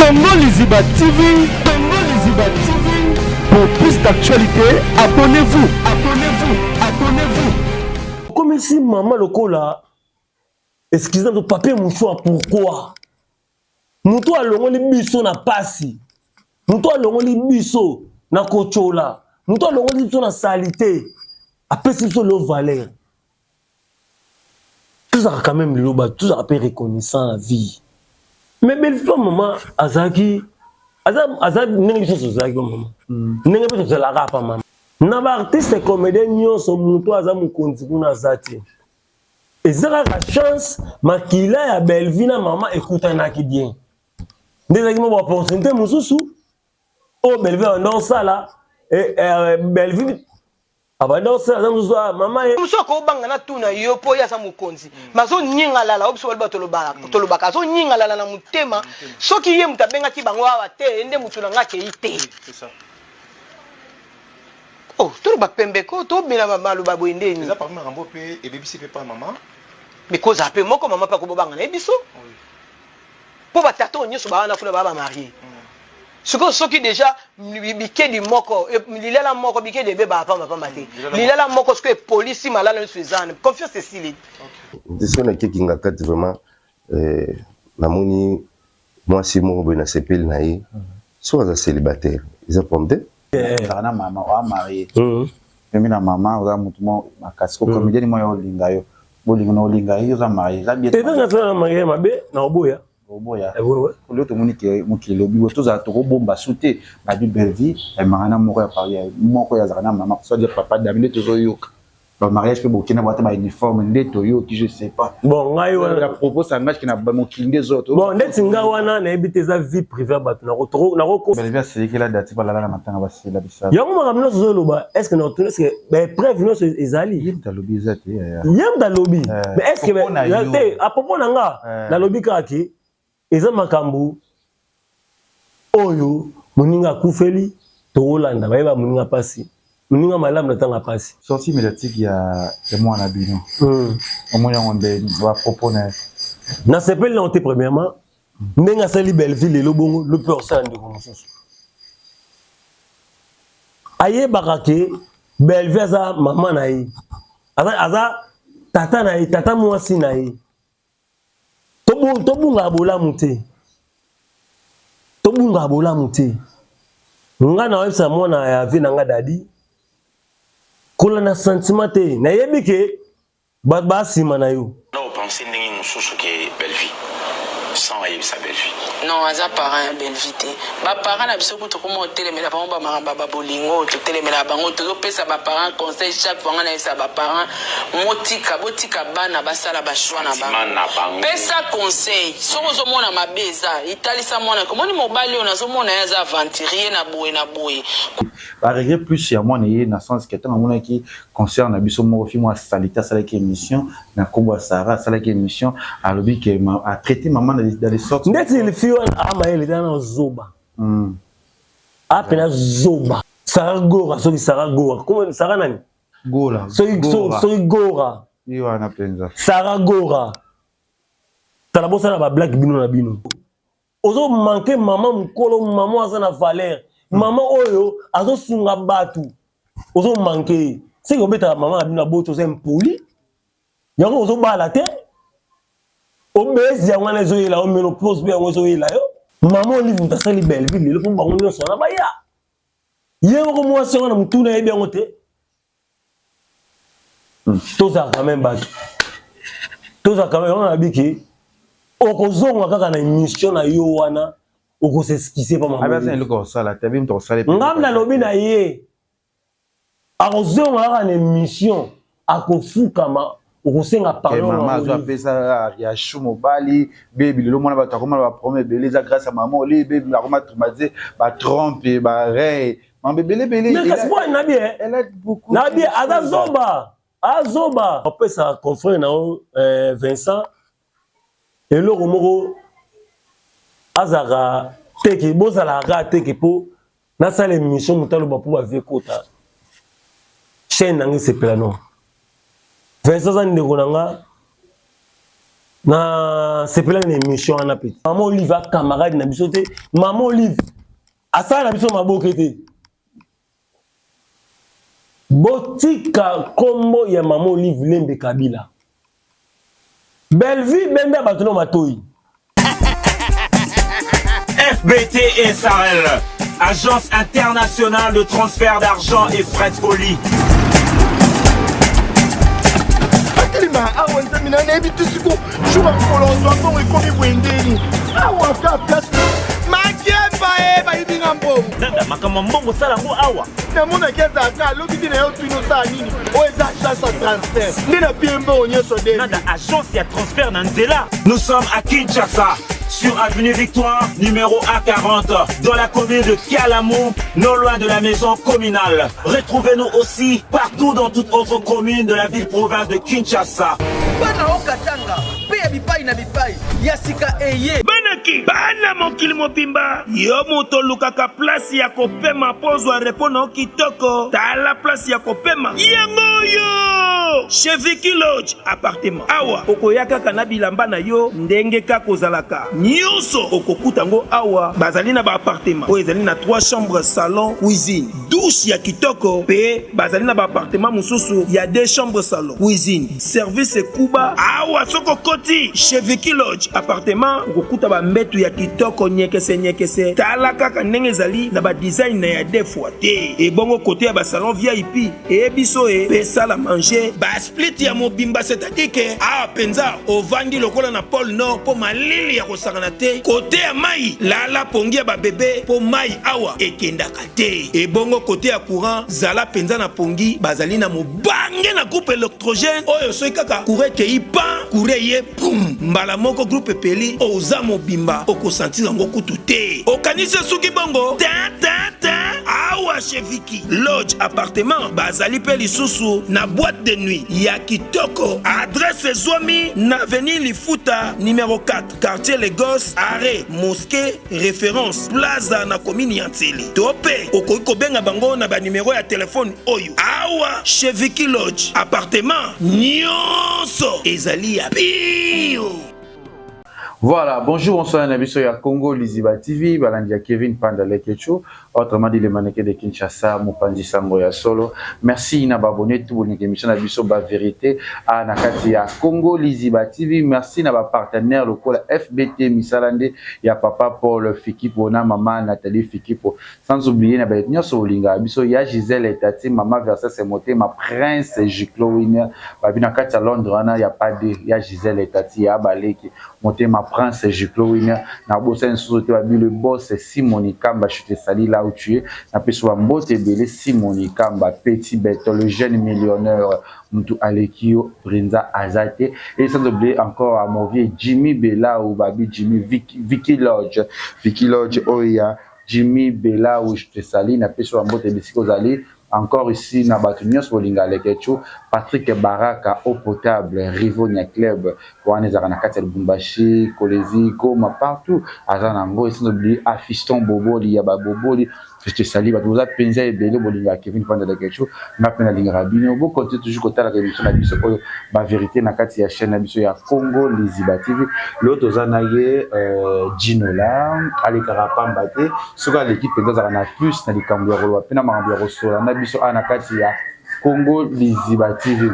Congo Liziba TV, Congo Liziba TV. Pour plus d'actualités, abonnez-vous, abonnez-vous, abonnez-vous. Comme si maman lokola excusez moi papier mouchoir pourquoi Mutu alongoli biso na pasi. Mutu alongoli biso na kochola. Mutu alongoli biso na salite. Apesi biso lelo valeur. Tozalaka quand même lelo bato tozalaka mpe reconnaissant na vie. Mais Bellevue mama azalaki aza aza ndenge biso tozalaki ba mama. Ndenge mpe tozalaka pa mama. Na ba artiste comédien nyonso mutu aza mokonzi kuna aza te. Eza kaka chance makila ya Bellevue na mama ekutanaki bien. Nde ezalaki mwa ba opportunité mosusu oyo Bellevue abanda kosala eh, eh, Bellevue abanda kosala aza mosusu ah, mama ye mosusu akobanga na tuna yo mpo ye aza mokonzi ma azonyingalala oyo biso baloba tolobaka azonyingalala na motema soki ye moto abengaki bango awa te nde motu na nga akei te. Oh, toloba pembe ko, tobela maloba boye nde nini? Eza parmi makambo oyo pe ebebisi pe epai mama. Mais kozala pe moko mama pe akobobanga na ye biso. Po ba tata oyo nyonso ba wana kuna ba ba marie. Sikoyo soki deja bikedi moko lilala moko bikedi ebebaka pamba pamba te. Lilala moko sikoyo epolisi malala nyonso eza wana. Confiance esili. Nte soki nake kingakati vraiment eh, namoni mwasi moko boye nasepeli na ye soki aza célibataire eza problème te. Ozalaka na mama oa marie memi na mama oza mutu mo makasi ko comédienne mo ya olinga yo bolingo na olinga ye oza marie eza bien te nga na marie mabe na oboya oboya lelo tomoni ke mokili elobi bo tozala tokobomba su te babi Bellevue amemaka na moko ya paris moko azalaka na mama soit dire papa dami nde tozoyoka ba mariage pe bokenda bwata ba uniforme nde toyoki je sais pas bon ngai wana la propos ça engage na mokili nde zo bon ndeti ngai wana nayebi te eza vie privée ya bato nako Bellevue aselekela dati balala na matanga basila bisala yango makambo nyonso ozoloba est ce que na est ce que ba épreuve nyonso ezali ye moto alobi eza te ye moto alobi mais est ce que te à propos na nga nalobi kaka ke Eza makambu oyo moninga akufeli tokolanda bayeba moninga pasi moninga malamu na tanga pasi. Sortie mediatique ya ya mwana bino. Omoni yango nde ba propos na ye. Nasepeli nango te premièrement ndenge asali Bellevue lelo bongo lobi pe akosala ndeko mosusu. Ayebaka ke Bellevue aza mama na ye aza, aza tata na ye tata mwasi na ye. Tobungaka bolamu te, tobungaka bolamu te. Nga na oyebisa mwana ya vie na nga Dadi, kolanda sentiment te, nayebi ke bato ba sima na yo. Na o penser ndenge mususu que Bellevue sans ayebisa Bellevue. Non aza parent ya Bellevue te. Ba parents na biso kutu tokoma kotelemela bango ba makambo ya ba bolingo oyo totelemelaka bango tozo pesa ba parents conseil chaque fois nga nayebisa ba parents motika botika bana basala ba choix na bango pesa conseil soki ozomona mabe eza italisa mwana omoni mobali oyo nazomona ye aza aventurier na boye na boye. Ba regret plus ya mwana eye na sens que tango amonaki concert na biso moko fille moko ya salite asalaki emission na kombo ya Sarah asalaki emission alobi que a traite maman dans des sortes ndeti fille wana a mayele te na zoba a pena zoba Sarah Gora soki Sarah Gora comment Sarah nani Gora soki soki Gora ye wana penza Sarah Gora tala bosala ba blague bino na bino ozo manque mama mukolo mama aza na valeur mama oyo azosunga bato ozo manque ye seke obetaka mama na bino aboti oza impoli yango ozobala te obezi yango wana ezoyela yo menopause mpe yango ezoyela yo mama olive moto asali belleville lelo mpo bango nyonso wana baya ye moko mwasi yango na motuna ayebi yango te Tozala quand même bato. Tozala quand même on a biki. Okozonga kaka na émission na yo wana okoseskise pa mama. Ngam nalobi na ye akozonga kaka na émission akofukama okosenga pardon. Mama azo apesa ya chou mobali baby lelo mwana bato akoma na ba problème ebele eza grâce à mama oli baby akoma traumatisé ba trompe ba rein Mambe ebele ebele. Mais kasi po na bien. Na bien aza zoba. Azoba. Opesa confrère na yo eh, Vincent eloko moko azalaka teke bozalaka kaka teke mpo nasala émission moto aloba mpo bavie kota chaîne na ngai esepela no Vincent aza ndeko na nga. Na sepelaki na émission wana petit. Maman Olive a camarade na biso te. Maman Olive asala na biso maboke te. Botika kombo ya Maman Olive Lembe Kabila. Bellevue benda bato na matoyi. FBT SARL, agence internationale de transfert d'argent et frais de colis. Atelema awa nzambe na nayebi te siko jour ya mokolo ozwa mbongo ekomi boye ndeni awa ka place makemba e bayibi nga mbongo. Dada makambo ya mbongo osala yango awa. Namonaki azalaka alobi te na yo tuni osala nini oyo eza agence ya transfert nde na pie mbongo nyonso de. Nada agence ya transfert na nzela. Nous sommes à Kinshasa sur avenue Victoire numéro A40 dans la commune de Kalamu, non loin de la maison communale. Retrouvez-nous aussi partout dans toute autre commune de la ville-province de Kinshasa. Bana o Katanga mpe ya bipai na bipai ya sika eye. Bana ki bana mokili mobimba, yo moto olukaka place ya kopema mpo ozwa repos na yo kitoko, tala place ya kopema yango oyo chez Vicky Lodge appartement. Awa okoya kaka na bilamba na yo ndenge kaka ozalaka, nionso okokuta yango awa. Bazali na ba appartement oyo ezali na 3 chambres, salon, cuisine, douche ya kitoko pe bazali na ba appartement mosusu ya 2 chambres, salon, cuisine, service ekuba. Awa soki okoti chez Vicky Lodge appartement okokuta ba mbetu ya kitoko nyekese nyekese, tala kaka ndenge ezali na ba design na ya deux fois te. Ebongo kote ya ba salon vip eye biso e pe salle à manger ba split ya mobimba, c'est à dire que awa penza ovandi lokola na pole nord po malili ya kosakana te. Kote ya mayi lala pongi ya ba bebe po mayi awa ekendaka te. Ebongo kote ya courant zala penza na pongi, bazali na mobange na groupe electrogène oyo soki kaka courant ekeyi pan courant eye boum mbala moko groupe epeli oza mobimba oko sentir yango kutu te. Okanisi esuki bongo? Tin tin tin awa chez Vicky Lodge appartement bazali pe lisusu na boite de nuit ya kitoko. Adresse ezwami na avenue Lifuta numero 4 quartier Lagos arret mosquee Reference, Plaza na commune ya Nsele. To pe okoki kobenga bango na ba numero ya telephone oyo. Awa chez Vicky Lodge, appartement nionso ezali ya pio. Voilà, bonjour, bonsoir na biso ya Congo Liziba TV, balandi ya Kevin Panda Lekechu, autrement dit le mannequin de Kinshasa, mopanzi sango ya solo. Merci na ba abonné tout bolingi émission na biso ba vérité a na kati ya Congo Liziba TV. Merci na ba partenaires lokola FBT misala nde ya papa Paul Fikipo na mama Nathalie Fikipo. Sans oublier na ba nyonso bolinga biso ya Gisèle Tati, mama Versace Motema, Prince Jiclo Winner, ba bina kati ya Londres wana ya pas de ya Gisèle Tati ya baleki Motema Prince Jiclo Winner na bosani lisusu te babi le boss Simoni Kamba je te salue là où tu es na pesi ba mbote ebele Simoni Kamba petit beton le jeune millionnaire mutu aleki yo Brinza aza te et sans oublier encore à mon vieux Jimmy Belau babi Jimmy Vicky, Vicky Lodge Vicky Lodge oyo ya Jimmy Belau je te salue na pesi ba mbote bisika ozali Encore ici na batu nionso bolinga Leketchou, Patrick Baraka eau potable, Rivonia club wana ezalaka na kati ya Lubumbashi, Kolwezi, Goma partout aza na yango et sans oublier Afiston Boboli ya ba Boboli je te salue batu boza penza ebele bolingaka Kevin Panda Leketchou nga pe nalingaka bino bo continuer toujours kotalaka emission na biso oyo ba verite na kati ya chaîne na biso ya Congo Liziba TV lelo toza na ye euh, Djinola alekaka pamba te soki aleki mpenza azalaka na plus na likambo ya koloba mpe na makambo ya kosola na biso awa na kati ya Congo Liziba TV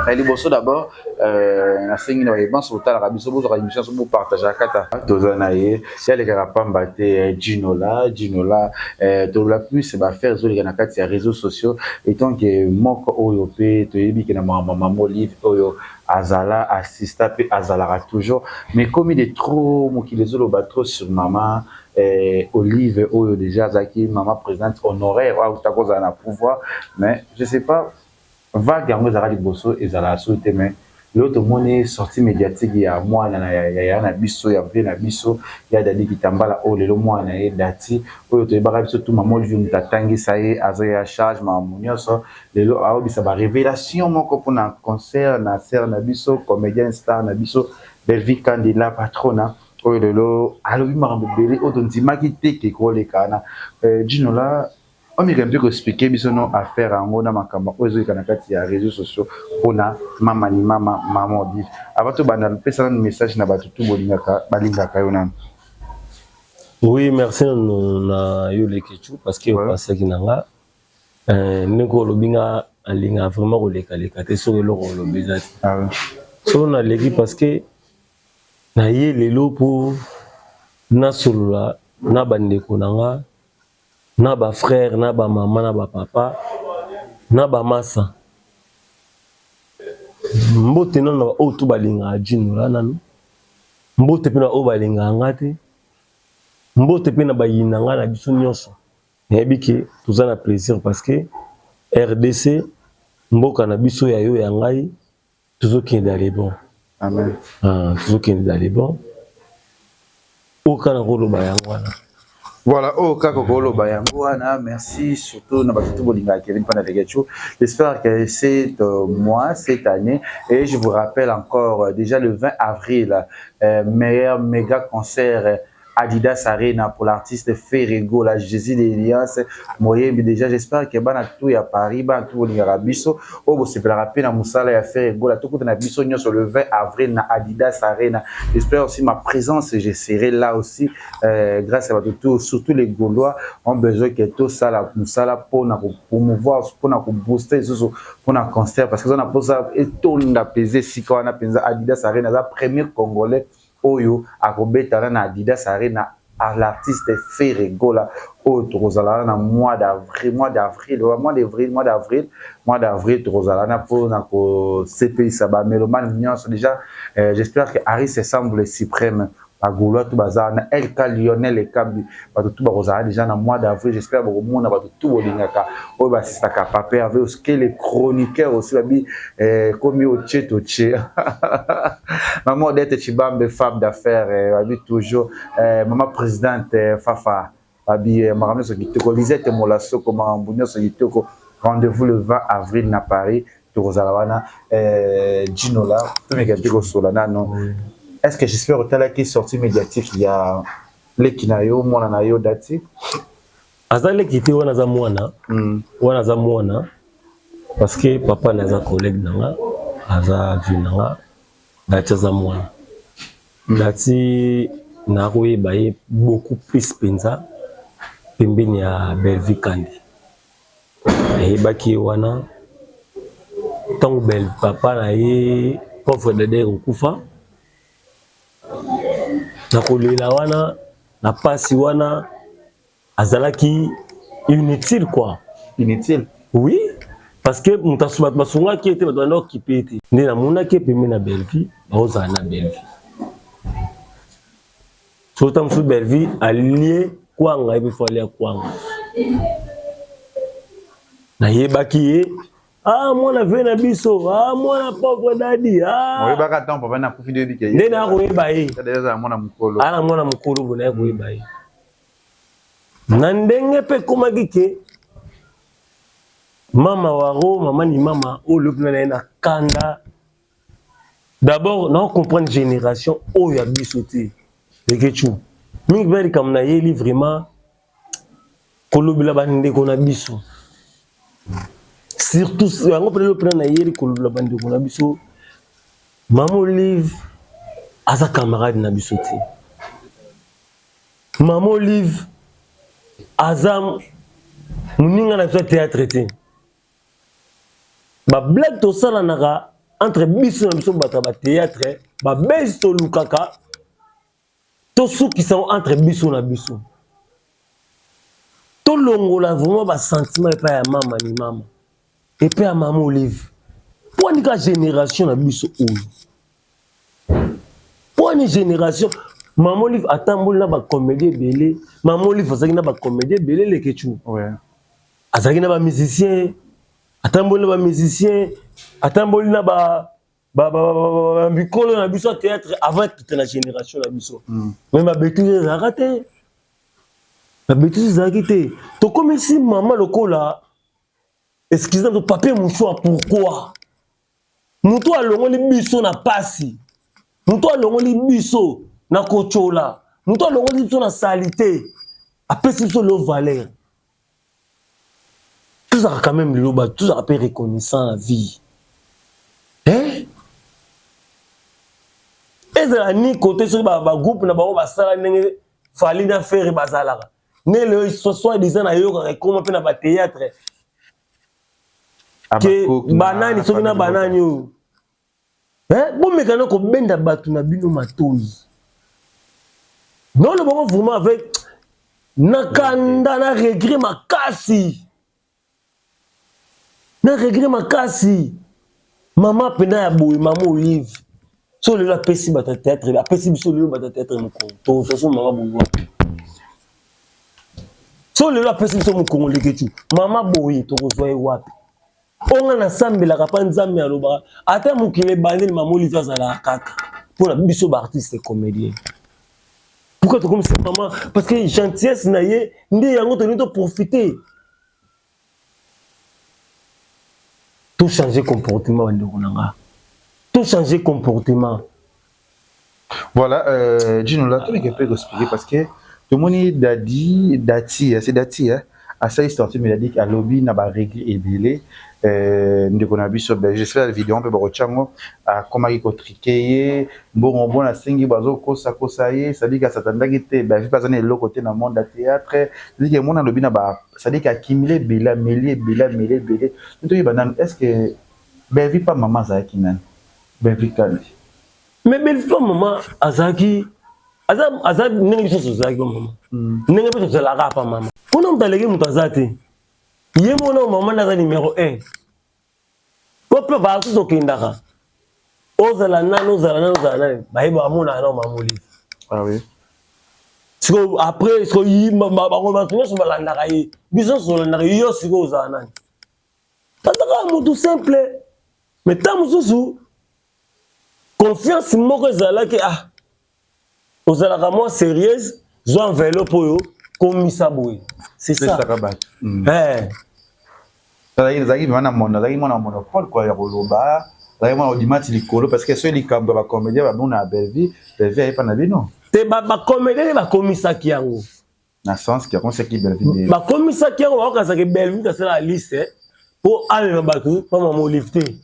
ya liboso d'abord euh, nasengi na baye banso botalaka biso bozwaka émission so bopartageaka kata toza na ye ye alekaka pamba te eh, Djinola Djinola eh, tolola plus baaffaire ezoleka na kati ya réseaux sociaux etant que moko oyo mpe toyebi ke na makambo ya mama Olive oyo azala assista mpe azalaka toujours mais ekomi de trop mokili ezoloba trop sur mama eh, Olive oyo déjà azalaki mama présidente honoraire oyo auta kozala na pouvoir mais je sais pas vague yango ezalaka liboso ezalaka soki te mais lelo tomoni sortie médiatique ya mwana na ya ya na biso ya vie na biso ya Dadi Kitambala oyo lelo mwana na ye Dati oyo toyebaka biso tu mama Olive moto atangisa ye aza ya charge makambo nyonso lelo aobisa ba révélation moko mpona concert na sœur na biso comédienne star na biso Bellevue Kandi la patrona oyo lelo alobi makambo ebele oyo tondimaki te ke koleka wana Djinola. Omeka mpe ko expliquer biso no affaire yango na makambo oyo ezoleka na kati ya réseaux sociaux mpona mama ni mama mama Olive. Avant tobanda, pesa nanu message na bato tu bolingaka balingaka yo nanu. Oui, merci nanu na yo Leketchou parce que opasaki na nga. Euh, ndenge olobi nga alingaka vraiment kolekaleka te soki eloko olobi eza te. Ah soki naleki parce que naye lelo mpo nasolola na bandeko na nga na ba frère na ba mama na ba papa na ba masa mbote nano na baoyo tu balingaka Djinola nano mbote mpe na oyo balingaka nga te mbote mpe na bayina nga na biso nyonso nayebi ke toza na plaisir parce que RDC mboka na biso ya yo ya ngai tozokende dans les bons. Amen. Ah, tozokende dans les bons. Oyo kaka nakoloba yango wana. Voilà, oh kaka koloba yango wana, merci surtout na bato bolingaka Kevin Panda Leketchou. J'espère que c'est euh, moi cette année et je vous rappelle encore euh, déjà le 20 avril euh, meilleur méga concert euh, Adidas Arena pour l'artiste Ferre Gola, Jésus d'Elias, Moyembi déjà j'espère que bana tout ya Paris, bana tout bolingaka biso, oyo bosepelaka mpe na mosala ya Ferre Gola, tokuta na biso nyonso le 20 avril na Adidas Arena. J'espère aussi ma présence, je serai là aussi euh, grâce à bato tout, surtout les Gaulois ont besoin que tosala mosala mpona promouvoir, mpona kobooster lisusu mpona concert parce que eza na mposa etonda mpenza esika wana mpenza Adidas Arena aza premier congolais oyo akobetana na Adidas Arena à l'artiste Ferre Gola oyo tokozala na mois d'avril mois d'avril mois d'avril mois d'avril mois d'avril tokozala na mpona kosepelisa bamélomane nyonso déjà euh, j'espère que Harris semble suprême bagaulois tout baza na LK Lionel Ekambi bato tout bakozala déjà na mois d'avril j'espère bokomona bato tout bolingaka oyo basistaka papa Hervé oske les chroniqueurs aussi babi eh, komi otie totie maman Odette Chibambe femme d'affaires eh, babi toujours eh, maman présidente eh, Fafa babi eh, makambo nyonso kitoko Lisette Molasoko makambo nyonso kitoko rendez-vous le 20 avril na Paris tokozala wana eh, Ginola tomeka mpe kosola nano est-ce que j'espère otalaki sortie médiatique ya leki na yo mwana na yo dati aza leki te wana aza mwana mm. wana aza mwana parce que papa na aza collègue na nga aza vie na nga dati aza mwana mm. dati nakoyeba ye beaucoup plus mpenza pembeni ya Bellevue Kandi nayebaki ye wana ntango bel papa na ye pauvre dede kokufa na kolela wana na pasi wana azalaki inutile quoi inutile oui parce que moto bato basungaki ye te bato banda okipe ye te nde namonaki ye pembeni na bellevue baozala na bellevue soki ntango mosusu bellevue alie kwanga ye mpe fo alia kwanga nayebaki ye ah mwana ve na biso ah mwana pauvre dadi ah oyebaka ntango papa nakufi nde oyebi ke nde nakoyeba ye aza mwana mokolo ana mwana mokolo boye naye koyeba ye na ndenge mpe ekomaki ke mama waro mama ni mama oyo lobi na ye na kanda d'abord na comprendre génération oyo ya biso te leketchu mingi mpe likambo nayeli vraiment kolobela bandeko na biso surtout yango mpe lelo mpena nayeli kolobela bandeko na biso mama olive aza camarade na biso te mama olive aza moninga na biso ya théâtre te bablague tosalanaka entre biso na biso bato ya batheatre babase tolukaka tosukisa yango entre biso na biso tolongola vraiment basentiment epai ya mama ni mama epai ya mama olive mpo ani ka génération na biso oyo mpo ani génération mama olive atamboli na bacomédie ebele mama olive azalaki na bacomédie ebele lekecu ouais. azalaki na bamusicien atamboli na bamusicien atamboli na ba mikolo na biso ya théâtre avant ekita na génération na biso mm. mais babetise ezalaka te babetise ezalaki te tokomisi mama lokola excuse na biso papier mouchoir pourquoi moto alongoli biso na pasi moto alongoli biso na kotyola moto alongoli biso na salite apesi biso leo valeur. Tozalaka quand même lelo bato tozalaka mpe reconnaissant na vie. Eh? Ezala ni kote soki bagroupe na bango basala ndenge Fally na Ferre bazalaka. Nde lelo soit disant nayokaka ekoma mpe na batheatre ke banani soki na banani oyo eh, bomeka na kobenda bato na bino matoyi nolo bango vraiment avec na kanda na regret makasi na regret makasi mama mpena ya boye mama olive so lelo apesi bato ya théâtre apesi biso lelo bato ya théâtre mokongo tozwa so mama boye wapi so lelo apesi biso mokongo leketu mama boye tokozwa ye wapi Mpo nga nasambelaka mpa Nzambe alobaka ata mokili ebandeli mama Olive azalaka kaka mpo na biso ba artiste comédien. Pourquoi tokomisa mama? Parce que gentillesse na ye nde yango tolingi to profiter. To changer comportement bandeko na nga. To changer comportement. Voilà, euh, Gino, là, tu peux expliquer parce que tout le monde Dadi, Dati, c'est Dati, hein, asali sortie médiatique alobi na ba regret ebele euh, ndeko na biso ben j'espère la vidéo mpe bakotya yango akomaki kotrike ye mbongo mpo nasengi bazokosakosa ye sadiki asatandaki te bavi mpe aza na eloko te na monde ya théâtre sadiki emona alobi na ba sadiki akimile ebele ameli ebele ameli ebele toyeba nanu est ce que belvi pa mama azalaki nani Bellevue Kandi. Mais Bellevue pa mama azalaki aza aza ndenge biso tozalaki pa mama. Mm. Ndenge biso tozalaka pa mama. Kuna moto aleki moto aza te. Ye mona mama nde aza numero 1. Po mpe bato tokendaka. Ozala nani ozala nani ozala nani bayeba bamonaka na mama Olive. Ah oui. Sikoyo après sikoyo bango bato nyonso balandaka ye. Biso nyonso tolandaka ye yo sikoyo ozala nani. Aza kaka motu simple. Mais ntango mosusu confiance moko ezalaki ah ozalaka mwa sérieuse zwa enveloppe oyo komisa boye c'est ça bato mm. eh. Azalaki mwana mono azalaki mwana monopole kwa ya koloba azalaki mwana odimati likolo parce que soki likambo ya bacomédien babona ya Bellevue Bellevue ayepa na bino te bacomédien nde bakomisaki yango na sens ki akomisaki Bellevue nde bakomisaki yango bakokasaki Bellevue asala liste mpo amema bato mpo mama Olive te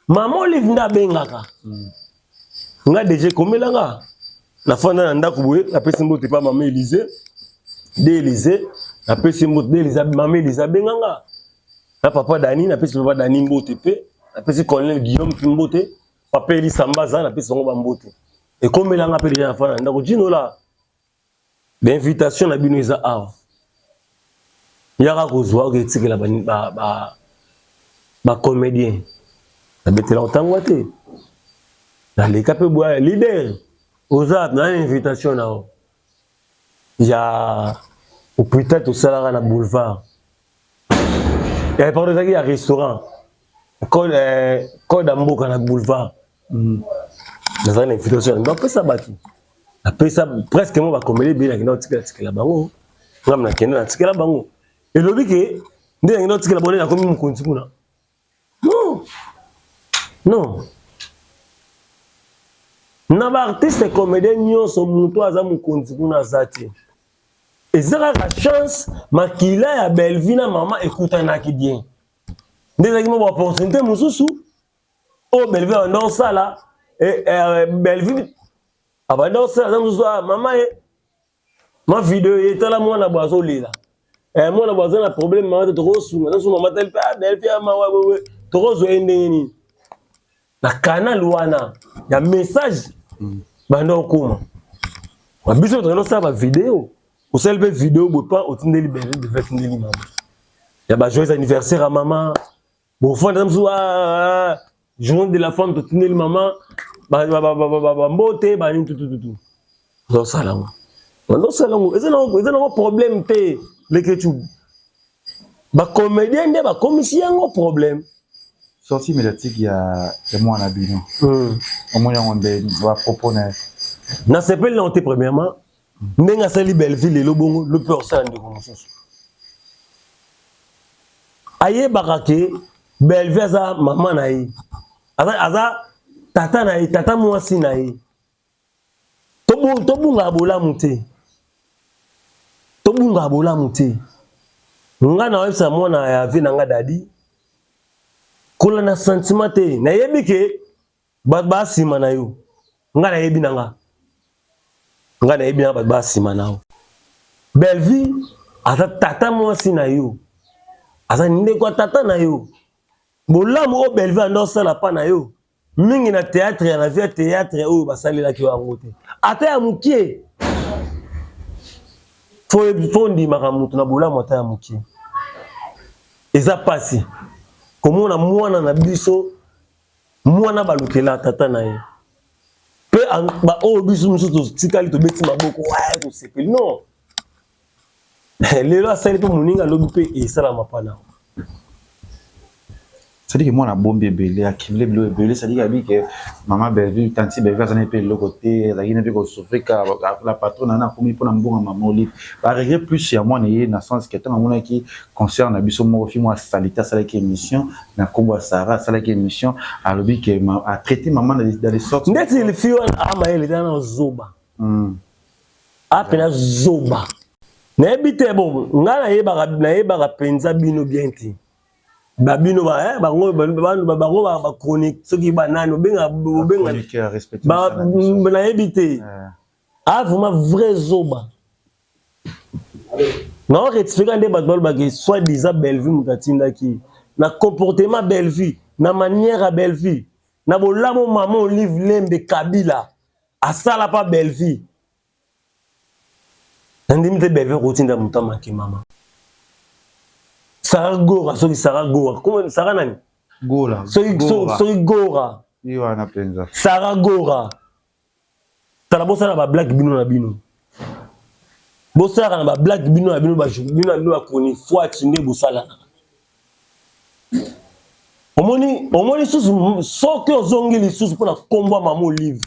mama Olive nde abengaka mm. nga deja ekomela nga nafanda na ndako boye napesi mbote mpa mama Elise de Elise napesi mbote de Elise mama Elise abenga nga na papa Dani napesi papa Dani mbote mpe napesi colonel Guillaume mpe mbote papa Elisa Mbaza napesi bango bambote ekomela nga mpe deja nafanda na ndako jinola Ba invitation na bino eza awa. Yaka kozwa oke etikela ba ba ba, ba comédien. Nabetela otangwa te. Naleka pe boya leader. Oza na invitation na yo. Ya hôpital tosalaka na boulevard. Eh, pardon, ezalaki ya restaurant. Code, eh, code ya mboka na boulevard. Mm. Nazalaki na invitation napesa bato. Napesa presque mo bakomeli ebele nakenda kotikela tikela bango. Ngam nakenda natikela bango. Elobi ke nde nakenda kotikela bango nde nakomi mokonzi kuna. Non. Non. Na ba artiste comédien nyonso moto aza mokonzi kuna aza te. Eza kaka chance makila ya Bellevue na mama ekutanaki bien. Nde ezalaki mwa ba opportunité mosusu oyo Bellevue abanda kosala eh, eh, Bellevue abanda kosala aza mosusu ah, mama ye ma video ye tala mwana bo azolela eh, mwana bo aza na problème mama te tokosunga nasu mama tali mpe ah, Bellevue ya mawa wewe tokozwa ye ndenge nini na canal wana ya message mm. banda okoma biso tokende osala bavideo osali mpe video boye pa otindeli bellevue atindeli mama ya ba joyeux anniversaire ya mama bofanda mosusu ah, ah, journée de la femme totindeli mama bambote banini tutututu ozosala yango banda osala yango eza nango problème te leketu bacomédien nde bakomisi yango problème sortie médiatique ya ya mwana bino hmm. omoni yango nde bapropos na ye nasepeli nango te premièrement ndenge asali bellevue lelo bongo lopi akosala ndeko mosusu ayebaka ke bellevue aza mama na ye aza, aza tata na ye tata mwasi na ye tobungaka bolamu te tobungaka bolamu te. Nga na oyebisa mwana ya vie na nga Dadi, kolanda sentiment te. Nayebi ke bato ba nsima na yo. Nga nayebi na nga. Nga nayebi na nga bato ba nsima na yo. Bellevue aza tata mwasi na yo. Aza ndeko ya tata na yo. Bolamu oyo Bellevue anda osala pa na yo mingi na théâtre ya na vie ya théâtre oyo basalelaki yo yango te ata ya mokie fo ondimaka moto na bolamu ata ya mokie eza mpasi komona mwana na biso mwana balukela tata na ye mpe baoyo biso mosusu totikali tobeti maboko tosepeli non lelo asali mpe moninga alobi mpe esalama mpa na c'est-à-dire que mwana abombi ebele akimile biloko ebele c'est-à-dire abi ke mama Bellevue tanti Bellevue aza na mpe eloko te azalaki na mpe kosouffrir ka la patronne ana akomi mpona mbongo mama Olive ba regret plus ya mwana ye na sens que ntango amonaki concert na biso moko fi mwa salite asalaki émission na nkombo ya Sarah asalaki émission alobi ke atraité mama dans les sortes ndeti lifi wana amayele te ana zoba Apena zoba. Nayebi te bon nga nayebaka nayebaka penza bino bien te. Ba bino ba eh bango ba bango ba ba chronique soki ba nani obenga obenga ba nayebi te. Ah vraiment vrai zoba. Na rectifier nde bato balobaka soit disant Bellevue moto atindaki na comportement Bellevue na manière ya Bellevue na bolamu maman Olive Lembe Kabila asala pa Bellevue nandimi te Bellevue akotinda moto amake mama Sarah Gora soki Sarah Gora comment Sarah nani Gora soki soki Gora ye wana penza Sarah Gora tala bosala ba blague bino na bino bosalaka na ba blague bino na bino ba bino na bino ba chronifuati nde bosalaka omoni omoni susu soki ozongi lisusu mpo na nkombo ya mama olive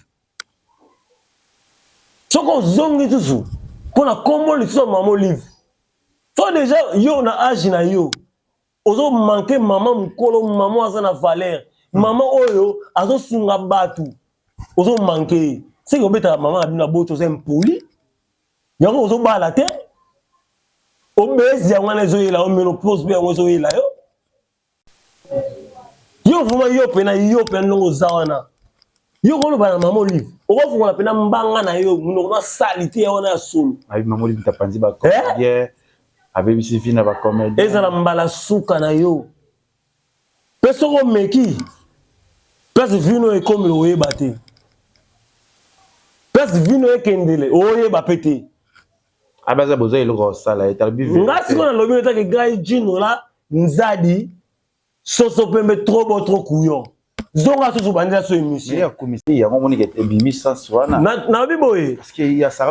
soki ozongi lisusu mpo na nkombo lisusu ya mama olive so deja yo na age na yo ozo manke mama mokolo mama aza na valeur mama oyo azosunga bato ozo manke ye seke obetaka mama na bino aboti oza impoli yango ozobala te obezi yango wana ezoyela yo menopause mpe yango ezoyela yo yo vraimen yo mpena yo mpena ndongo oza wana yo koloba na mama olive okofungola mpena mbanga na yo monoko na salite ya wana ya solo mama olive tapanzi bacomédien eh? abebisi vi na bacomédien ezala mbala suka na yo mpe soki omeki place vino ekomela oyeba te place vino ekendele oyeba mpe te abaza boza eloko kosala etalobi nga sikoyo nalobi etake ngai jinola nzadi soso pembe trop bon trop couillon zonga susu bandela so émission yango omoni ebimi sens wana nalobi boye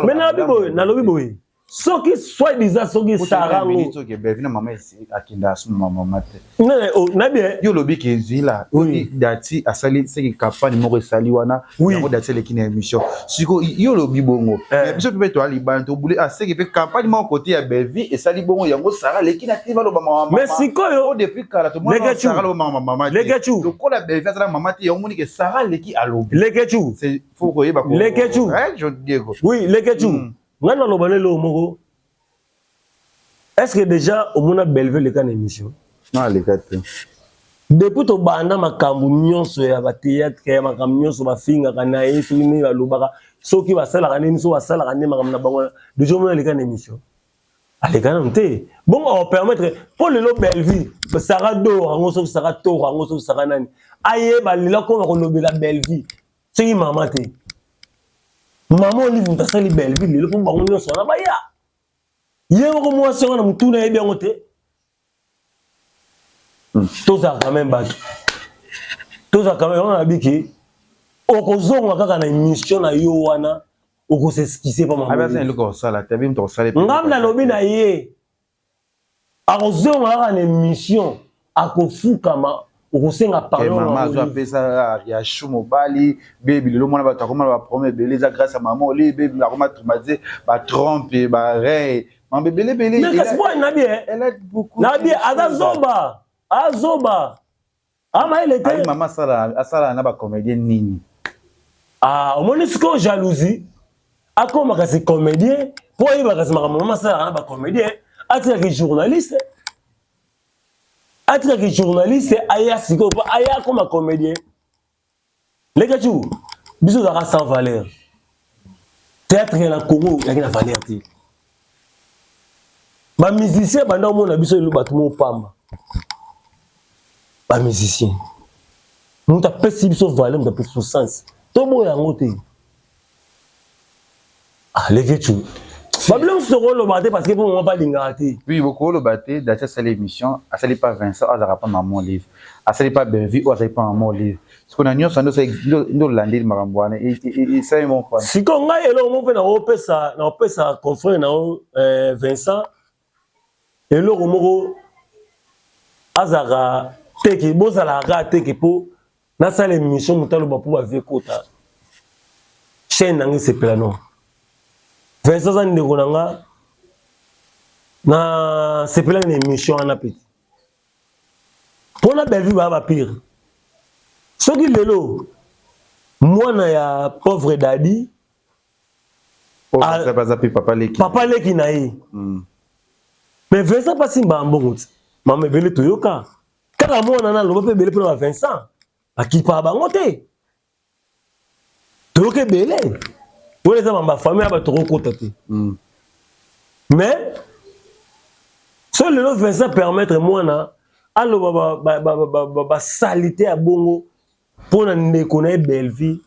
mais nalobi boye nalobi boye soki soit disant soki sara ngo bevina mama akenda asuma mama te oh, nabi eh. yo olobi ke zila dati asali seki campagne moko esali wana yango dati eleki na émission siko yo olobi bongo eh. biso mpe toya libanda tobule aseki ah, mpe campagne moko kote ya Bellevue esali bongo yango Sara aleki na TV aloba mama mais sikoyo oh, depuis kala tomona Sara aloba mama mama te lokola Bellevue azala mama te yango moni ke Sara aleki alobi Leketchou c'est faut koyeba Leketchou eh John Diego oui Leketchou mm. Ngai naloba na eloko moko est ce que déjà omona Bellevue leka na émission non aleka te depuis tobanda makambo nyonso ya batheatre ya makambo nyonso bafingaka na ye soki nini balobaka soki basalaka nini soki basalaka nde makambo na bango deja omona aleka na émission aleka nanu te bongo aopermettre mpo lelo bellevue sara dor yango soki sara toro yango soki sara nani ayeba lelo akoma kolobela bellevue soki mama te mama olive moto asali bellevue lelo mpo bango nyonso wana baya ye moko mwasi wana motuna ayebi yango te hmm. tozala quand même bato tozala quand même yango nabiki okozonga kaka na émission na yo wana okoseskise pa mama nalobi na ye akozonga kaka na émission akofukama okosenga pardon mama azo apesa ariachou mobali bebi lelo mwana bato akoma na baproblème ebele eza grâce ya mama oli bebi akoma traumatise batrompe barey mama ebele ebele mais kasi mpo nabi nabi aza zoba azoba amayele te mama asala na bacomédien nini ah omoni sikoyo jalousie akoma kasi comédien mpo ayeba kasi makambo mama asalaka na bacomédien atikaki journaliste. Atikaki journaliste aya sikoyo po aya akoma comédien. Leketshou, biso tozalaka sans valeur. Théâtre ya na Congo ezalaki na valeur te. Ba musiciens banda omona biso lelo bato moko pamba. Ba musiciens. Moto apesi biso valeur, moto apesi biso sens. Toboya yango te. Ah, Leketshou. Babilo mosusu tokoloba te parce que mpo mama balingaka te. Oui, bokoloba te, Daty asali émission, asali pa Vincent, azalaka pa maman Olive. Asali pa Bellevue, oyo azali pa maman Olive. Sikoyo na nyonso nde olandeli makambo wana esali moko wana. Sikoyo ngai eloko moko mpe nakopesa nakopesa confrère na yo eh, Vincent eloko moko azalaka teke bozalaka kaka teke mpo nasala émission moto aloba mpo bavie kota chaîne na ngai esepela non Vincent aza ndeko na nga nasepelaki na émission wana peti mpo na Bellevue baya bapire soki lelo mwana ya pauvre dadi papa leki, papa leki na ye mm. mais Vincent mpasi mbaa mbongo ti mama ebele toyoka kaka mwana na aloba mpe ebele mpona ba Vincent bakipaka bango te toyoka ebele wana eza mamba famille ya bato kokota te mm. mais so lelo Vincent permettre mwana aloba basalite ya bongo mpo na ndeko na ye Bellevue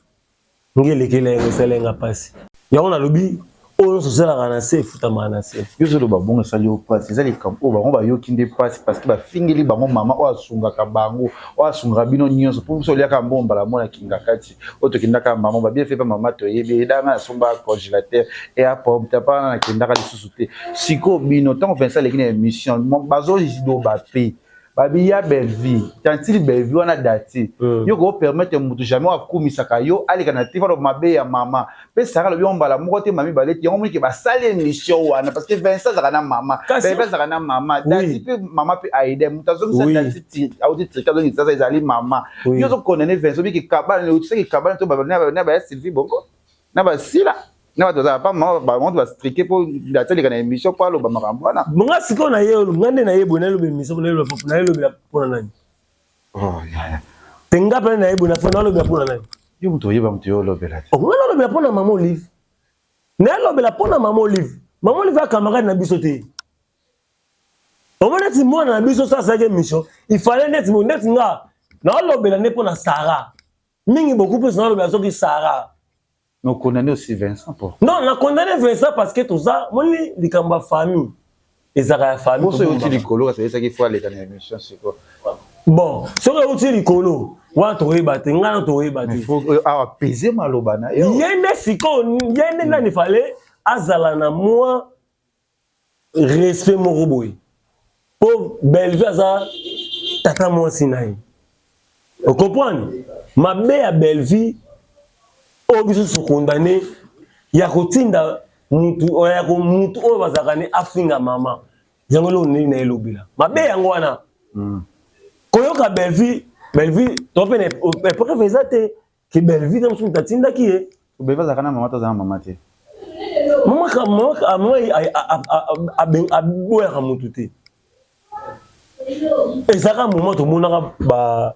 nge elekela yango esala nga mpasi yango nalobi oyo nyonso osalaka na se efutamaka na se yo ozoloba bongo esali yo mpasi eza likambo oyo bango bayoki nde mpasi parce que bafingeli bango mama oyo asungaka bango oyo asungaka bino nyonso mpo biso oliaka mbongo mbala mona kinga kati oyo tokendaka mama babie fe mpe mama toyebi edanga nasomba congélateur eya pompe tapa wana nakendaka lisusu te sikoyo bino ntango Vincent aleki na émission bazoloba mpe babi ya Bellevue tantine Bellevue wana dati mm. yo ko permettre mutu jamais akumisaka yo aleka na TV aloba mabe ya mama pe Sarah alobi yango mbala moko te mami baleti yango moni ke basali émission wana parce que Vincent azalaka na mama Bellevue azalaka na mama dati pe mama pe aide mutu azongisa oui. dati auti trika azongisa sasa ezali mama oui. yo ozo condamner Vincent obiki kabana otisaki kabana to na ba Sylvie bongo na basila na bato bazala pa mama bango bastrike mpo ateleka na émission mpo aloba makambo wana nga sikoyo na ye nga nde na ye boye naloba émission nayelobela mpo na nani oh, te nga mpena na ye boye nalobela mpo na nani yo moto oyeba moto yo olobela te oh, nga nalobela mpo na mama olive nayelobela mpo na mama olive mama olive akamarade na biso te omoni neti mwana na biso so asalaki émission il fallait neti neti nga naolobela nde mpo na sarah mingi beaucoup plus nalobela soki Sarah. Mais condamné aussi Vincent pour. Non, na condamné Vincent parce que toza moni likambo ya famille. Ezaka ya famille. Boso euti likolo kasi ezaki faut aleka na émission siko. Bon, soki euti likolo wana toyeba te ngai na toyeba te. Faut euh, awa peser maloba na yo. Ye nde sikoyo ye nde nani fallait azala na mwa respect moko boye po Bellevue aza tata mwasi na ye ocomprendre mabe ya Bellevue oyo biso sokondane ya kotinda mutu ya mutu oyo bazalaka ne afinga mama yango eloko nini na elobela mabe yango wana mm. koyoka Bellevue Bellevue to mpe na epreuve eza te Ke Bellevue ntango mosusu moto atindaki ye. Bellevue azalaka na mama to aza na mama te? Mama aboyaka motu te. Ezalaka moment tomonaka ba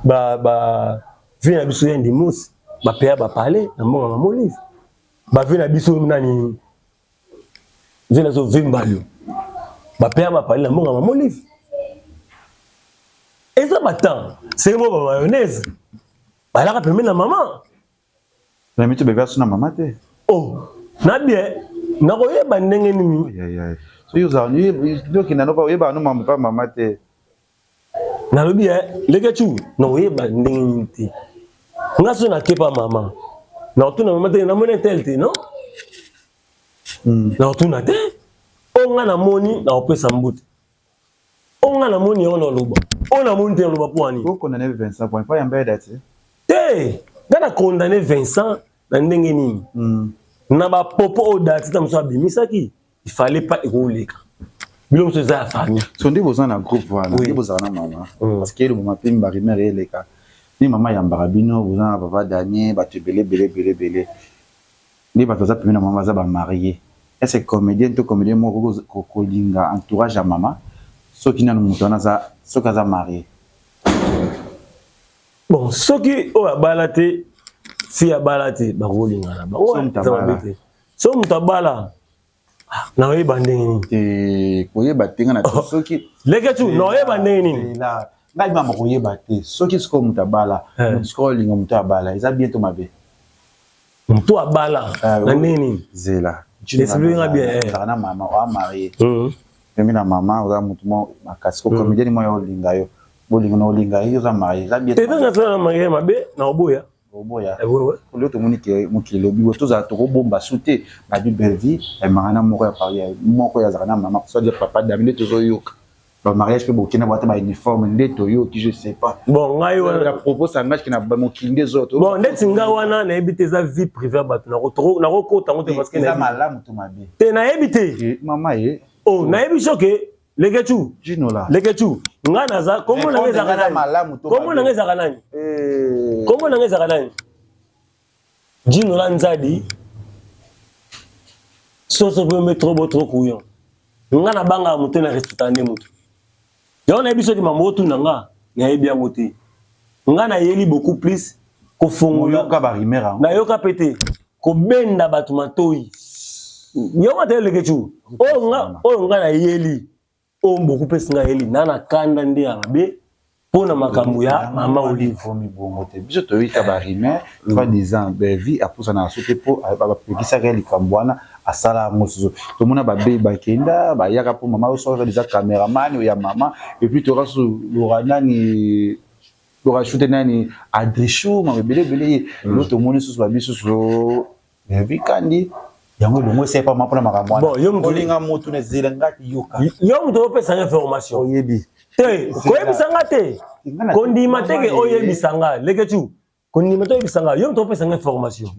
ba ba vie na biso ya ndimosi bapeya bapale na mbongo ya mama Olive ba vie na biso nani vie na biso vie mbalio bapeya bapale na mbongo ya mama Olive eza ba temps seke mo ba mayonnaise balaka pembeni na mama na mito bebe asuna mama te oh na bien nakoyeba ndenge nini soki ozala okenda no oyebaka no mama pa mama te nalobi eh, leke chu nakoyeba ndenge nini te nga so nakepa mama nakotuna mama te namoni tel te non hmm. nakotuna te oyo nga namoni nakopesa mbote Oyo nga namoni yango naloba. Oyo namoni te naloba mpo nini? O condamner Vincent point pas yamba date. Te, nga na condamner Vincent na ndenge nini? Mm. Na ba popo oyo date ta mosusu abimisaki, il fallait pas ekoleka. Bilo mosusu eza ya famille. So nde boza na groupe wana, nde bozala na mama. Mm. Parce que elobama mpe ba rumeur eleka. Ni mama yambaka bino, boza na papa Daniel, bato ebele ebele ebele ebele. Nde bato baza pembeni na mama baza ba marie. Est ce que comedienne to comedien moko akoki kolinga entourage ya mama? Soki nanu moto wana aza soki aza marie. Bon, soki oyo abala te, fille abala te, bakolingana bango. Soki moto abala. Soki moto abala, ah, naoyeba ndenge nini? Te, koyeba te nga na oh. soki Leketchou, naoyeba ndenge nini? Ngai mama koyeba te. Soki sikoyo moto abala, eh. moto sikoyo olinga moto abala, eza bien to mabe? Moto abala eh, na ndenge nini? Zela. Explique nga bien. Eh. Ozalaka na mama, oa marie. Pembe na mama, oza moto mo makasi. Ko comédien mo yo olinga yo. Bolingo na olinga ye, oza marie. Eza bien. Te nga na marie mabe na oboya. Oboya. Eh, ouais, ouais. Lelo tomoni ke mokili elobi boye tozala tokobomba su te babi Bellevue ayembaka na moko ya Paris moko oyo azalaka na mama soit dire papa Dami nde tozoyoka ba mariage pe bokenda bata ba uniforme nde toyoki je sais pas bon ngai wana la propos ça engage ke na mokili nde ezo bon ndeti ngai wana nayebi te eza vie privée ya bato nakokota yango te parce que eza malamu to mabe te nayebi te mama ye oh nayebi soki Leketchou. Ginola. Leketchou. Nga naza kombo na nga ezaka nani? Kombo na nga ezaka nani? Eh. Kombo na nga ezaka nani? Ginola Nzadi. Soso pembe trop beau trop couillon. Nga na banga moto na respecta nde moto. Yango nayebi soki mambo otuna nga nayebi yango te. Nga nayeli beaucoup plus kofongola. Oyoka ba rumeur yango. Nayoka pe te. Kobenda bato matoyi. Yango ata Leketchou. Oyo nga oyo nga nayeli oyo beaucoup plus nga yeli na na kanda nde ya mabe mpo na makambo ya mama Olive. Ekomi bongo te. Biso toyoki ba rumeur soit disant Bellevue apusanaka so te mpo bapekisaka ye likambo wana asala yango susu. Tomona ba bei bakenda bayaka mpo mama oyo soit disant cameraman ya mama et puis toyoka susu Laura nani Laura Chute nani Adrichou mama ebele ebele ye lelo tomoni susu babi susu Bellevue Kandi yango elongo esai pa mpona makambo wana. Bon, yo mutu olinga mutu na zela nga yoka. Yo mutu opesa nga information. Oyebi. Te, koyebisa nga te. Kondima te ke oyebisa nga. Leketchou, kondima te oyebisa nga. Yo mutu opesa nga information.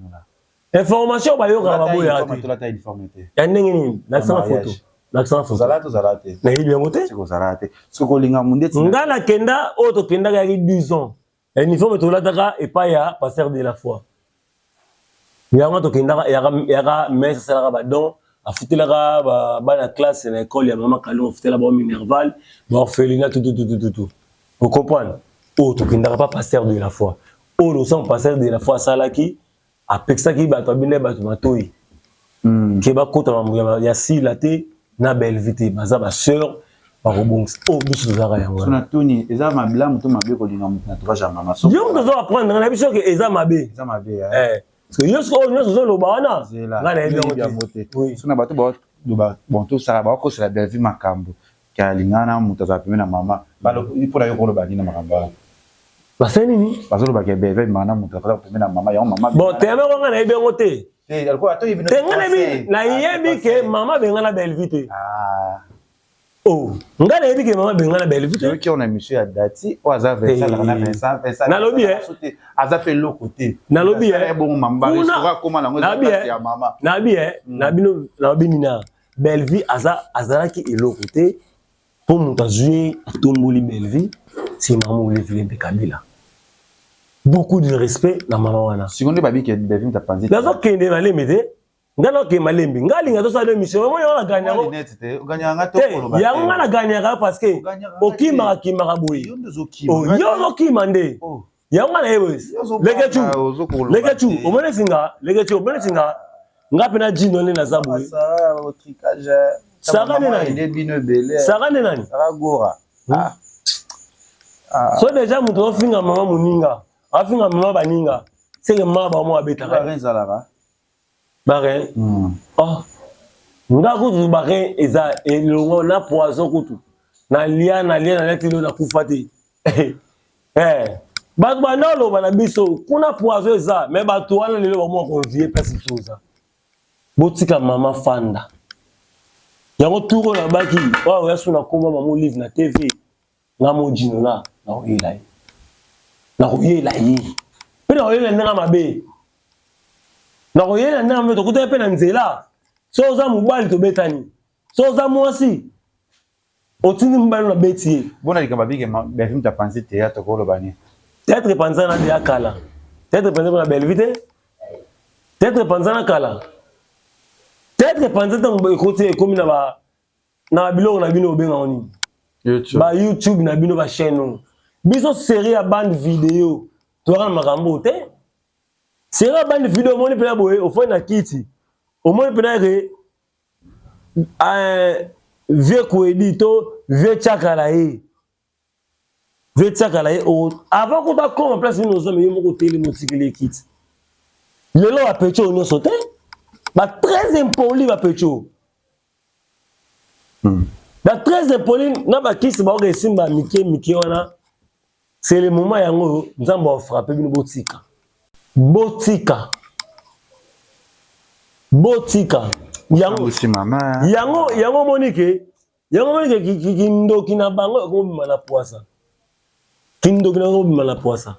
Information bayokaka baboyaka te. Tolata uniforme te. Ya ndenge nini? Lakisa nga photo. Lakisa nga photo. Ozala tozala te. Nayebi yango te. Ozala te. Soki olinga mundeti. Nga nakenda oyo tokendaka yaki 12 ans. Uniforme tolataka epai ya pasteur de la foi. Yango tokendaka yaka yaka messe asalaka ba don afutelaka ba bana classe na école ya mama Kalunga afutela ba minerval ba orphelinat tout tout tout tout tout. Vous comprenez? Oyo tokendaka pa pasteur de la foi. Oyo losango pasteur de la foi asalaki apekisaki bato abendaki bato matoyi ke bakota mambo ya Sila te na Bellevue te baza ba sœur bakobongisa oyo biso tozalaka yango wana. Tuni eza malamu to mabe kolinga moto na entourage ya mama? Yo moto ozo apprendre nga na biso ke eza mabe. Eza mabe eh. Parce que yo sikoyo oyo nyonso ozoloba wana nga nayebi yango te. So na bato baloba bon tosala bakosela Bellevue makambo ke alingana na moto azala pembeni na mama mpo na yo koloba nini na makambo wana? Basali nini? Bazoloba ke Bellevue abimaka na moto azala pembeni na mama yango mama. Bon teme nga nayebi yango te. Te nga nayebi ke mama abengana Bellevue te. Oh, nga nayebi ke mama bengana Bellevue te. Yoki on émission ya Dati oyo aza Vincent na Vincent Vincent. Nalobi eh. Aza pe eloko te. Nalobi eh. Bongo mama ba restaurant koma nango eza place ya mama. Nabi eh, na bino na bino na Bellevue aza azalaki eloko te po moto azui ye atomboli Bellevue c'est maman Olive Lembe Kabila. Beaucoup de respect na mama wana. Sikoyo nde babi ke Bellevue mutu apanzi. Nazo kende malembe te. Nga na ke malembe nga alinga tosala émission yango yango na gagne yango te yango nga na gagnaka parce que okimaka kimaka boye oh, yo ozokima nde oh. yango nga nayebi lekecu lekecu omoni singa lekecu omoni singa nga mpe na jino nde naza boye sara nde nani sara nde nani ah. Ah. so deja moto ofinga mama moninga afinga mama baninga seke mama bango abetaka Barin oh nga kutu barin eza elongo na poison kutu na lia na lia na lia ti lelo nakufa te eh bato banda oloba na biso kuna poison eza mais bato wana lelo bamwa konvie place biso oza botika mama fanda yango tour oyo nabaki oyo oya su na komba mama olive na tv Nga mo Djinola nakoyela ye. Nakoyela ye. Pe nakoyela ndenge mabe. Nakoyela ndenge mabe tokutani pe na nzela. So oza mobali tobetani. So oza mwasi otindi mobali na beti ye. Bona likambo abike Bellevue mutu apanzi théâtre koloba nini? Théâtre epanzana deya kala. Théâtre epanzana na Bellevue te. Théâtre epanzana kala. Théâtre epanzana ntango ekoti ekomi na ba na biloko na bino obenga ngo nini? Ba YouTube na bino ba chaîne oyo. Biso série ya bande vidéo toyaka na makambo te. Série ya bande vidéo omoni mpena boye ofandi na kiti omoni mpena ke euh, vieux Kwedi to vieux Tshakala ye vieux Tshakala ye avant kuta akoma place nini oza me yo moko otelemi otikeli ye kiti. Lelo ba petits oyo nyonso te ba très impoli ba petits oyo. Ba très impoli na ba kisi baoka esimba mike mike wana c'est le moment yango oyo nzambe afrappe bino botika botika botika yango yango yango omoni ke yango omoni ke kindoki na bango ekobima na pwasa kindoki na bango ekobima na pwasa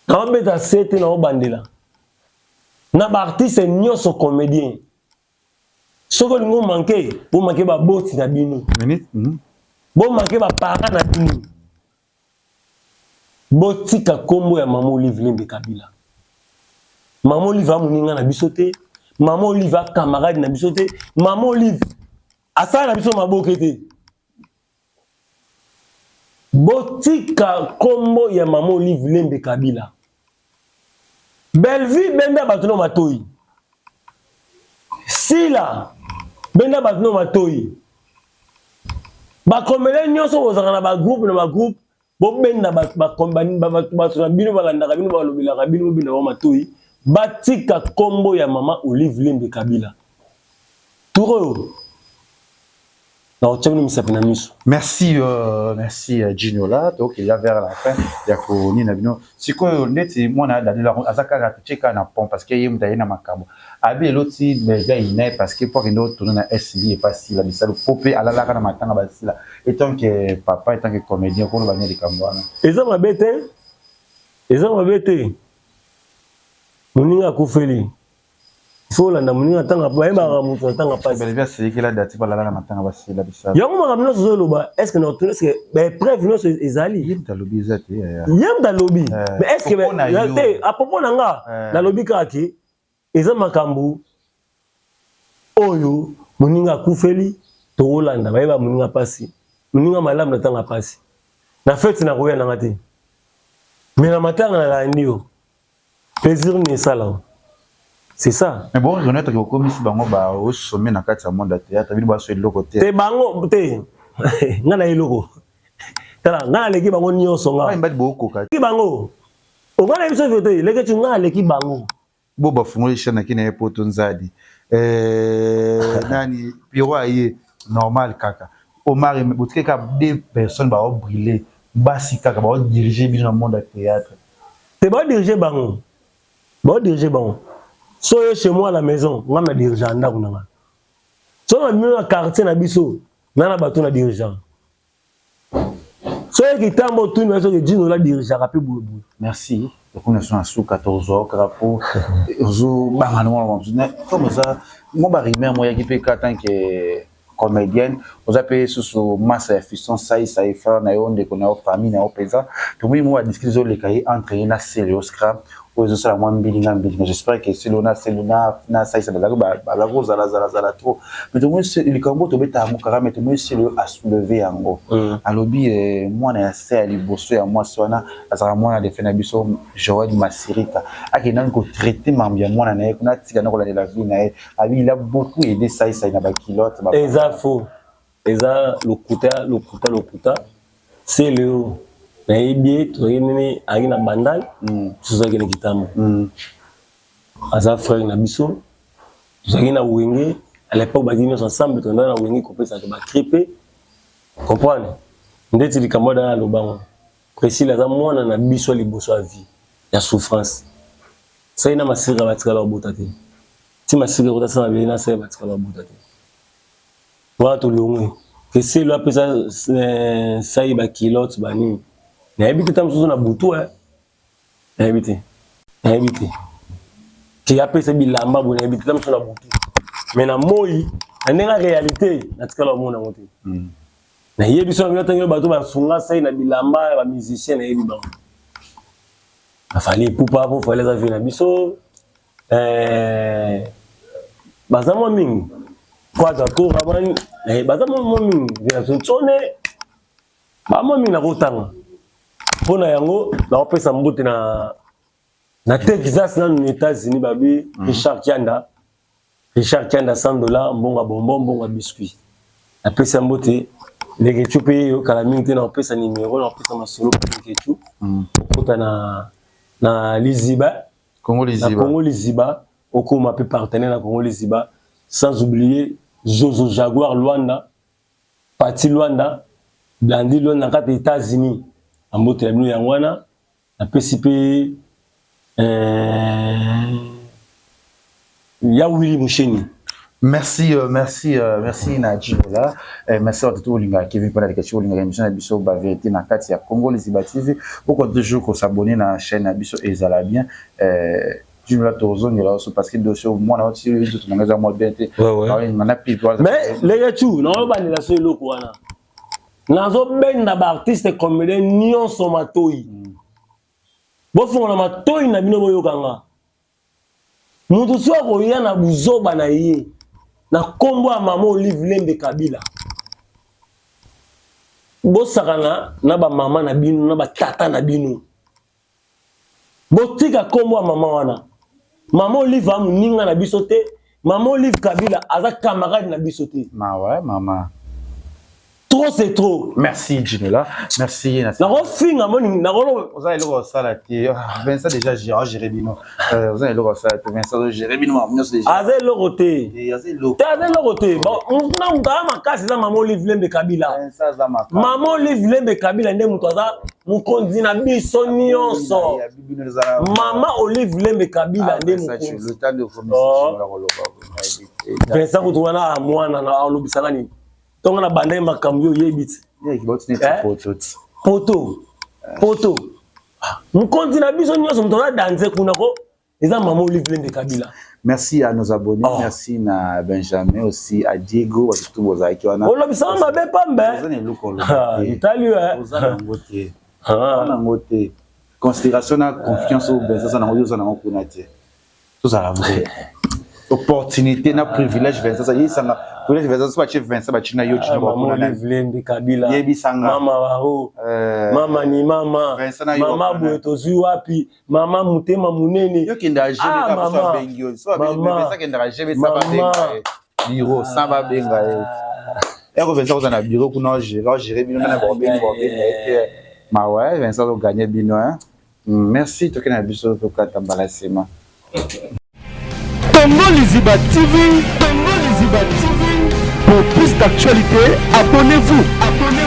naobeta sete naobandela na baartiste nyonso comédien soki olingi omanke bomanke baboti na bino hmm. bomanke baparent na bino botika nkombo ya mama olive lembe kabila mama olive amoninga na biso te mama olive acamarade na biso te mama olive asala na biso maboke te Botika kombo ya maman Olive Lembe Kabila. Bellevue benda bato no matoyi. Sila benda bato no matoyi. Bakomele nyonso bozalaka na ba groupe na ba groupe bobenda bato na bino balandaka bino balobelaka bino bobenda bango matoyi batika kombo ya mama Olive Lembe Kabila. Tour oyo nakotia bino misapi na miso. Merci euh, merci euh, Ginola donc il y a vers la fin ya ko nina bino sikoyo ndeti mwana ya Daniel aza kaka totie kaka na pont parce que ye moto aye na makambo abi eloti Belga ine parce que po akende otourne na SB epa Sila bisalu po pe alalaka na matanga ba Sila etant que papa etant que comédien okoloba nini likambo wana? Eza mabe te, eza mabe te, moninga akufeli faut olanda moninga ntanga bayebaka moto na ntanga pasi yango makambo nyonso ozoloba est ce que na est ce que baepreuve nyonso ezali ye moto alobi eza te ye moto alobi eh. mais est ce que te à propos na nga eh. nalobi kaka ke eza makambo oyo moninga akufeli tokolanda bayeba moninga pasi moninga malamu na ntanga pasi na fete nakoya nanga te mais na matanga nalandi yo Plaisir nini esala yo? C'est ça. Mais bon reconnaître que okomisi bango ba au sommet na kati ya monde ya théâtre bino baso eloko te. Te bango te. Nga na eloko. Tala nga naleki bango nyonso nga. Mbadi bokoka. Ki bango. Onga na biso vérité, leke tu nga aleki bango. Bo bafungoli chaîne akina ye poto nzadi. Euh nani Piro aye normal kaka. Omar botike ka deux personnes ba brûler basi kaka ba diriger bino na monde ya théâtre. Te ba diriger bango. Ba diriger bango. So yo chez moi à la maison, nga na diriger ndako na nga. So na bino na quartier na biso, na na bato na dirigeant. So ye kitambo otuni na soki Djino la dirigeaka pe boye boye. Merci. tokomi na so na suka tozwa kaka po ozobanga na mwana mosusu comme oza mwa barumeur moyaki mpe ka tant que comedienne oza pe susu masa ya fiston sai sai frère na yo ndeko na yo famille na yo penza tomoni mwa ba discute ezoleka ye entre ye na Celeo Scram oyo ezosala mwa mbilinga mbilinga j'espère que Celeo na Celeo na na sai sai bazalaki bazalaki kozala zala zala trop mais tomoni likambo tobeta yango kaka mais tomoni Celeo a soulever yango mm. alobi eh, mwana ya se ya liboso ya mwasi wana azalaka mwana defe na biso Joël Masirika akende nanu kotraite mambo ya mwana na ye kuna atika na kolandela vie na ye Abi il a beaucoup aidé Sai Sai na ba culottes ba. Eza faux. Eza lokuta lokuta lokuta. Celeo nayebi ye tozalaki nini ayaki na bandal mm. biso tozalaki na kitambo mm. aza frère na biso tozalaki na wenge à l'époque bazalaki nyonso ensemble tozalaki na wenge kopesaka bacripe comprendre ndeti likambo dana alobango Priscille aza mwana na biso ya liboso ya vie ya souffrance sai na masirika batikala kobota te ti masirika kota sala mabele na sai batikala kobota te wana tolongwe keselo apesa eh, sai bakilote banini nayebi te ta mosusu na butu eh. nayebi te nayebi te ke apesa bilamba boye nayebi te ta mosusu na butu mais na moi na ndenge ya réalité natikala komona yango te mm. nayebi so na bino ntango bato basunga sai na bilamba ya bamusicien nayebi bango afali epupa po fali aza vie na biso eh, baza mwa mingi kwaka kora bani eh, baza mwa mingi vie na biso nsone. Bamwa mingi nakotanga mpo na yango, nakopesa mbote na na Texas, nanu na États-Unis, babi Richard Kianda, Richard Kianda, 100 $, mbongo ya bonbon, mbongo ya biscuit. Napesi mbote Lekechu mpe yo kala mingi te, nakopesa numero, nakopesa masolo mpe Lekechu okota na Liziba. Congo Liziba. Na Congo Liziba, okoma mpe partenaire na Congo Liziba, sans oublier Zozo Jaguar Luanda, Pati Luanda, Blandi Luanda na kati ya États-Unis. Ambote na bino yango wana. Napesi mpe ya Willy Musheni. Merci, merci, merci na Djinola. Merci à tout le monde qui vient pour la question, l'émission na biso ba vérité na kati ya Congo Liziba TV. Pourquoi toujours s'abonner na chaîne na biso ezala bien. Djinola tozongela oso parce que dossier mwana oti nzoto na eza mwa bien te. Na pipi. Mais les gars, tu na bandela so eloko wana. Nazobenda ba artiste comédien nyonso matoi. Bofongola matoi na bino boyoka nga. Mutu so akoya na buzoba na ye na kombo ya mama Olive Lembe Kabila. Bosakana na ba mama na bino na ba tata na bino. Botika kombo ya mama wana. Mama Olive aza moninga na biso te. Mama Olive Kabila aza camarade na biso te. Mawa mama. Trop, c'est trop. Merci Djinola. Merci. Nakofinga moni nakolo. Oza eloko osala te. Vincent déjà gérant géré bino. Oza eloko osala te. Vincent géré bino nyonso déjà. Aza eloko te. Aza eloko. Te, aza eloko te. Bon, na mutu aza makasi eza Mama Olive Lembe Kabila. Vincent aza makasi. Mama Olive Lembe Kabila nde mutu aza mokonzi na biso nyonso. Mama Olive Lembe Kabila nde mokonzi. Vincent kutu wana mwana na alobisaka nini? Ntongo na bandaki makambo yo oyebi ti. Poto. Poto. Mokonzi na biso nyonso moto aza danze kuna ko eza Mama Olive Lembe Kabila. Merci à nos abonnés, oh. Merci na Benjamin aussi, à Diego, surtout bozalaki wana. Olobisaka mabe pambe. Oza na eloko oloba te. Itali eh. Oza na yango te. Oza na yango te. Considération na confiance oyo Vincent aza na yango, yo oza na yango kuna te. Tozala vrai. Opportunité na privilège Vincent, ça yesanga privilège Vincent, soit chez Vincent bachina yo chino ba kuna. Lembe Kabila. Yebisanga. Mama waro. Mama ni mama. Mama boye tozwi wapi? Mama motema munene. Yo kenda GB ka so abengi yo. So abengi Vincent kendaka GB sa ba benga ye. Bureau sans ba benga ye. Eko Vincent oza na bureau kuna o gérer, o gérer bino na ba bengi ba benga ye te. Ma ouais, Vincent o gagner bino hein. Merci tokende na biso tokata mbala nsima. Congo Liziba TV, Congo Liziba TV. Pour plus d'actualités, abonnez-vous, abonnez-vous.